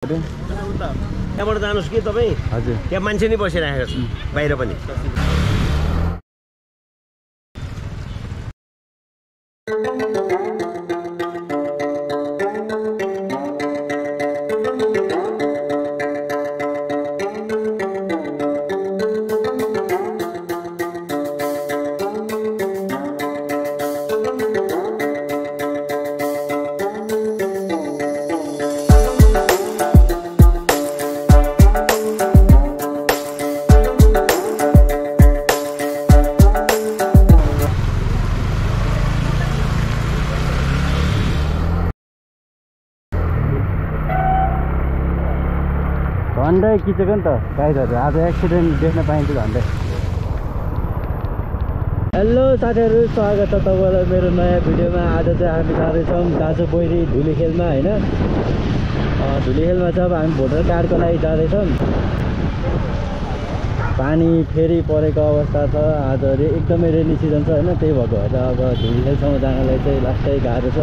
त्यहाँबाट जानुस् कि तपाईँ? हजुर त्यहाँ मान्छे नै बसिरहेको छ बाहिर पनि। झन्डै खिचेको नि त गाइडहरू। आज एक्सिडेन्ट देख्न पाइन्छ झन्डै। हेलो साथीहरू, स्वागत छ तपाईँलाई मेरो नयाँ भिडियोमा। आज चाहिँ हामी जाँदैछौँ दाजु बैरी धुलीखेलमा होइन। धुलीखेलमा चाहिँ अब हामी भोटर कार्डको लागि जाँदैछौँ। पानी फेरि परेको अवस्था छ। आज एकदमै रेनी सिजन छ होइन, त्यही भएको भएर अब धुलीखेलसम्म जानलाई चाहिँ लास्टै गाह्रो छ।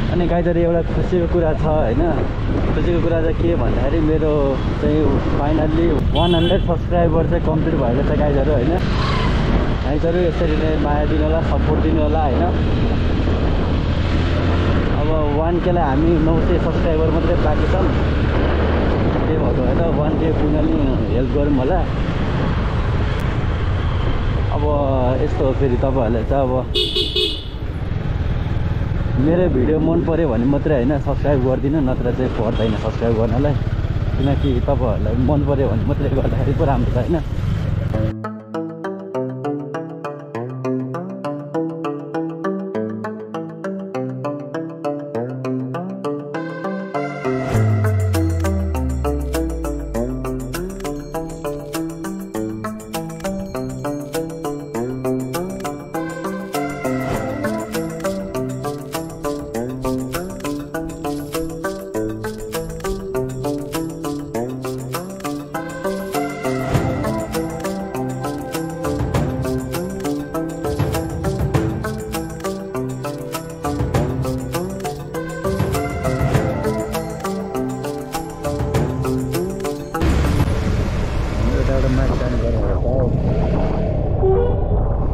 अनि गाइडहरू एउटा खुसीको कुरा छ होइन। खुसीको कुरा चाहिँ के भन्दाखेरि मेरो चाहिँ फाइनल्ली 100 सब्सक्राइबर चाहिँ कम्प्लिट भएको छ गाइडहरू होइन। गाइडहरू यसरी नै माया दिनु होला, सपोर्ट दिनु होला होइन। अब 1K लाई हामी 900 सब्सक्राइबर मात्रै बाँकी छौँ। त्यही भएको भएर 1K पुग्न नि हेल्प गरौँ होला। अब यस्तो हो फेरि तपाईँहरूलाई चाहिँ अब मेरो भिडियो मन पऱ्यो भने मात्रै होइन सब्सक्राइब गरिदिनु, नत्र चाहिँ पर्दैन सब्सक्राइब गर्नलाई। किनकि तपाईँहरूलाई मन पऱ्यो भने मात्रै गर्दाखेरि पो राम्रो छ होइन।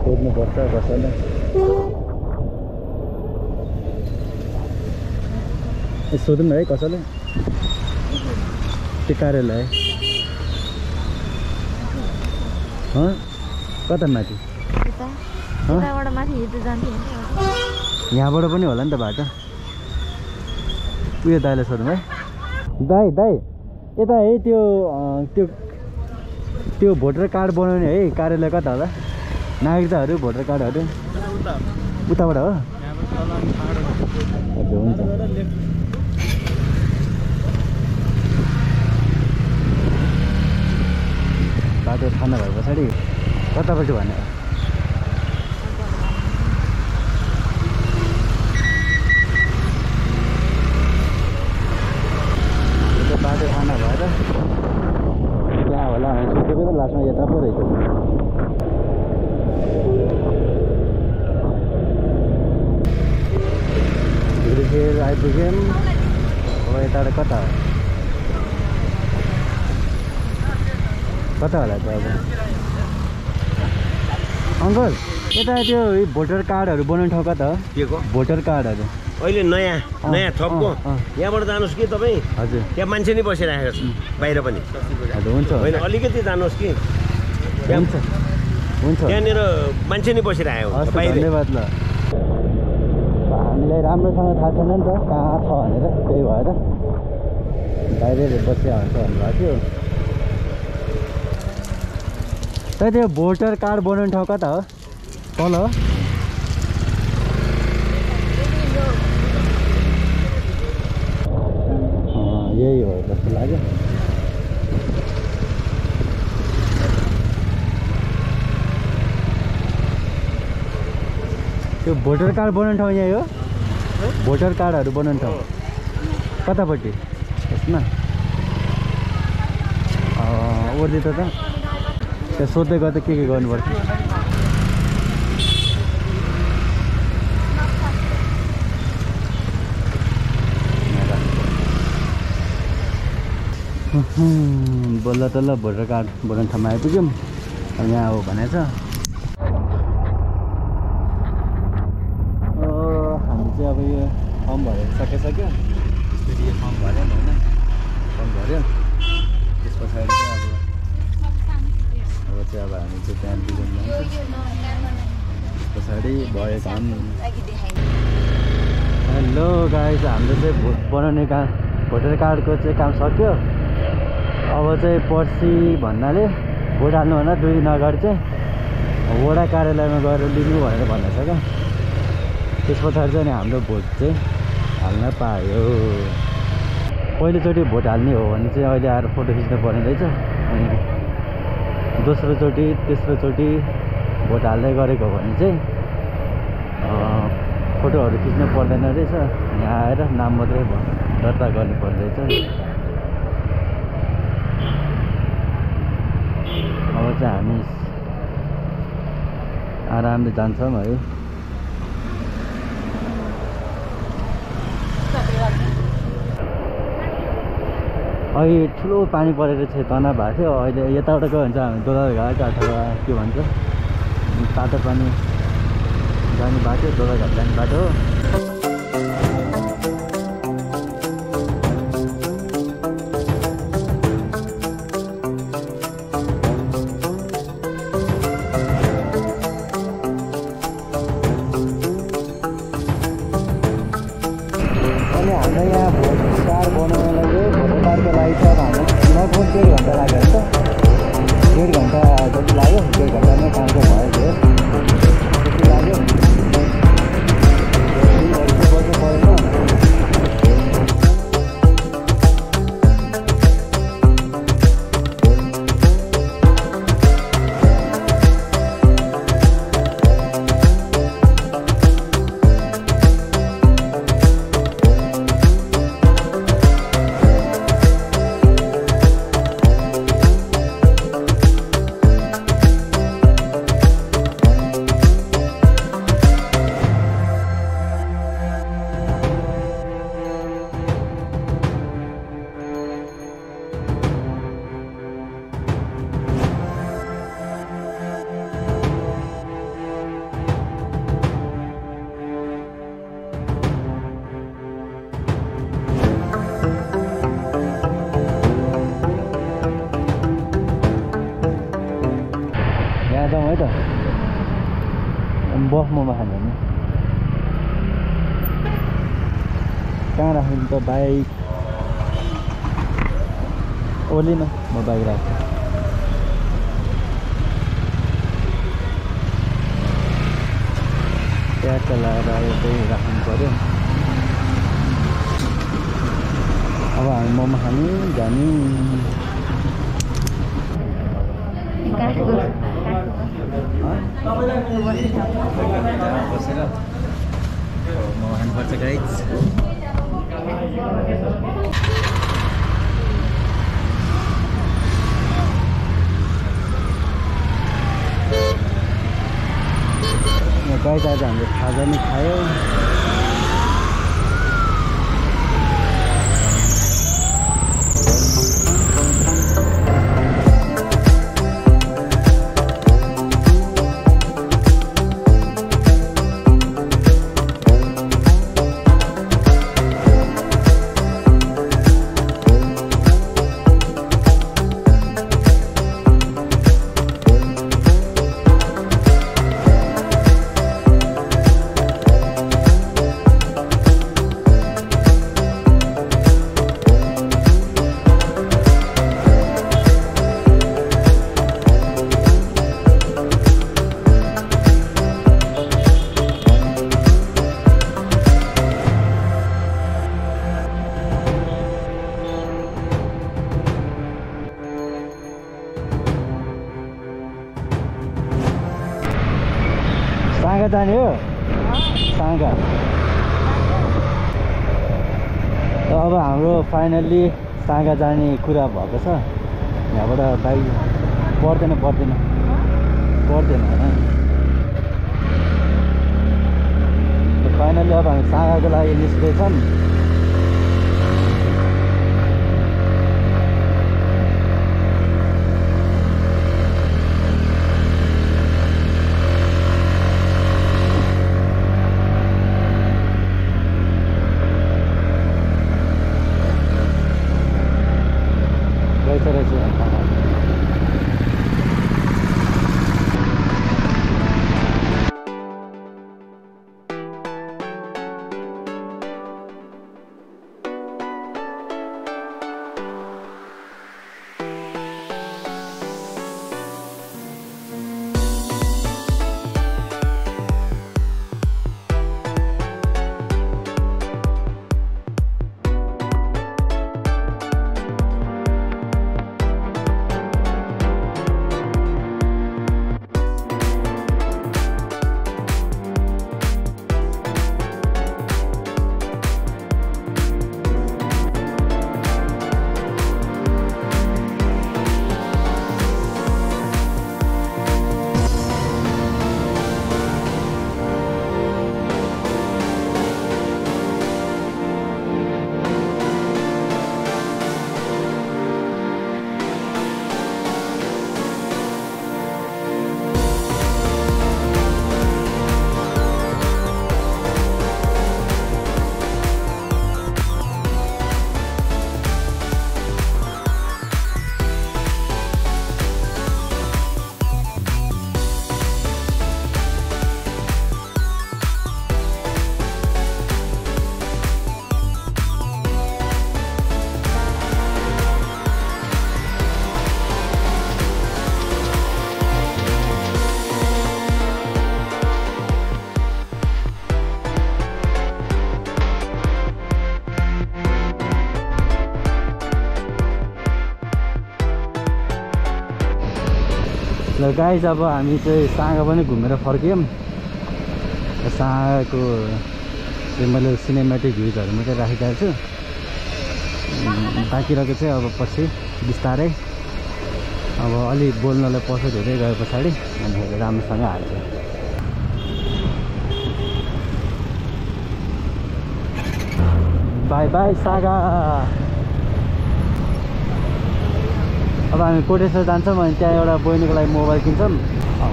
सोध्नुपर्छ कसैलाई। सोधौँ न है कसैले त्यो कार्यालय कता माथि? यहाँबाट पनि होला नि त बाटो। उयो दाइलाई सोधौँ है। दाइ यता है त्यो भोटर कार्ड बनाउने है कार्यालय कता होला? नागरिकताहरू भोटर कार्डहरू उताबाट हो? हजुर हुन्छ। बाटो थाहा भए पछाडि कतापट्टि भने बाटो थाहा भएर त्यहाँ होला हामी सोचेको त लास्टमा यता पो रहेछ। धुलीखेल आइपुग्यौँ। अब यताबाट कता होला त अब? अङ्कल यता त्यो भोटर कार्डहरू बनाउने ठाउँ कता हो? के को भोटर कार्डहरू अहिले नयाँ थपको यहाँबाट जानुस् कि तपाईँ? हजुर त्यहाँ मान्छे नै बसिरहेको छ बाहिर पनि। हजुर हुन्छ होइन अलिकति जानुहोस् कि हुन्छ हुन्छ। त्यहाँनिर मान्छे नै बसिरहेको हुन्छ बाहिर। धन्यवाद ल। हामीलाई राम्रोसँग थाहा छैन नि त कहाँ छ भनेर, त्यही भएर बाहिरै बसिया हुन्छ भन्नुभएको थियो। त त्यो भोटर कार्ड बनाउने ठाउँ कता हो? तल हो? यही हो जस्तो लाग्यो। त्यो भोटर कार्ड बनाउने ठाउँ यही हो? भोटर कार्डहरू बनाउने ठाउँ कतापट्टि? यसमा ओर्दी त त्यहाँ सोध्दै गर्दा के गर्नुपर्छ? बल्ल तल्ल भोटर कार्ड बनाउने ठाउँमा आइपुग्यौँ। यहाँ हो भनेछ। हामी चाहिँ अब यो फर्म भरेर सकिसक्यो। त्यसपछि यो फर्म भर्यौँ होइन, फर्म भर्यो। त्यस पछाडि चाहिँ अब चाहिँ अब हामी चाहिँ त्यहाँ बिजन जान्छौँ। त्यस पछाडि भयो काम। हेलो गाइस, हाम्रो चाहिँ भोट बनाउने काम, भोटर कार्डको चाहिँ काम सक्यो। अब चाहिँ पर्सि भन्नाले भोट हाल्नु भन्दा 2 दिन अगाडि चाहिँ वडा कार्यालयमा गएर लिनु भनेर भन्दैछ क्या। त्यस पछाडि चाहिँ हाम्रो भोट चाहिँ हाल्न पायो। पहिलोचोटि भोट हाल्ने हो भने चाहिँ अहिले आएर फोटो खिच्नु पर्ने रहेछ। अनि दोस्रोचोटि तेस्रोचोटि भोट हाल्दै गरेको हो भने चाहिँ फोटोहरू खिच्नु पर्दैन रहेछ। यहाँ आएर नाम मात्रै दर्ता गर्नु पर्ने रहेछ। अब चाहिँ हामी आरामले जान्छौँ है। अहिले ठुलो पानी परेर चाहिँ तनाव भएको थियो। अहिले यताबाट गयो भने चाहिँ हामी दोलरघाट अथवा के भन्छ तातो पानी जाने बाटो, दोलरघाट जाने बाटो हो। अनि हाम्रो यहाँ भोट कार्ड बनाउनलाई चाहिँ भोटर कार्डको लागि चाहिँ अब हाम्रो लगभग 1.5 घन्टा लाग्यो नि त। 1.5 घन्टा जति लाग्यो। 1.5 घन्टामै काम चाहिँ भयो थियो। त्यति लाग्यो। बस्नु परेन। जाउँ है त। बफ मोमो खाने नि कहाँ राख्नु त? बाइक ओली न, म बाइक राख्छु। प्याज चलाएर यतै राख्नु पऱ्यो। अब हामी मोमो खाने जाने। बसेर मोमो खानुपर्छ गाइज। गाइज आज हामीले खाजा नि खायो। साँगा जाने हो? साँगा। अब हाम्रो फाइनल्ली साँगा जाने कुरा भएको छ। यहाँबाट बाइक पर्दैन होइन। फाइनल्ली अब हामी साँगाको लागि निस्केछौँ। रहेछ ल गाइज अब हामी चाहिँ साँगा पनि घुमेर फर्क्यौँ साँगाको चाहिँ मैले सिनेमेटिक भ्युजहरू मात्रै राखिरहेको छु बाँकी रहेको चाहिँ अब पछि बिस्तारै अब अलि बोल्नलाई पछुत हुँदै गए पछाडि अनि राम्रोसँग हाल्छ बाई बाई साँगा अब हामी कोटेश्वर जान्छौँ अनि त्यहाँ एउटा बहिनीको लागि मोबाइल किन्छौँ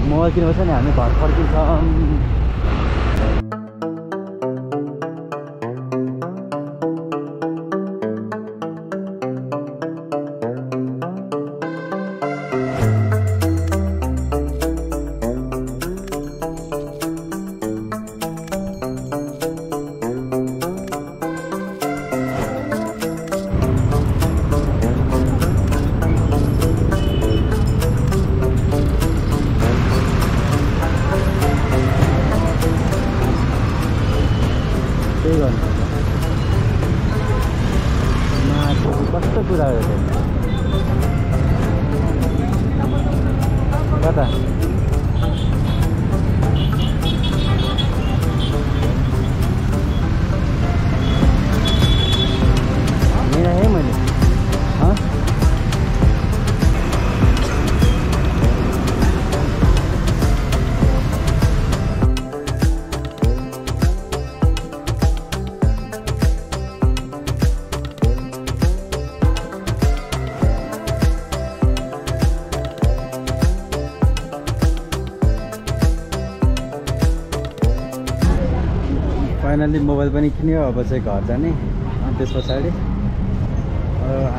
मोबाइल किनेपछि नि हामी घर फर्किन्छौँ कस्तो कुराहरू कता मेरा है मैले फाइनली मोबाइल पनि किन्यो अब चाहिँ घर जाने अनि त्यस पछाडि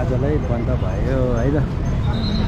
आजलाई बन्द भयो है त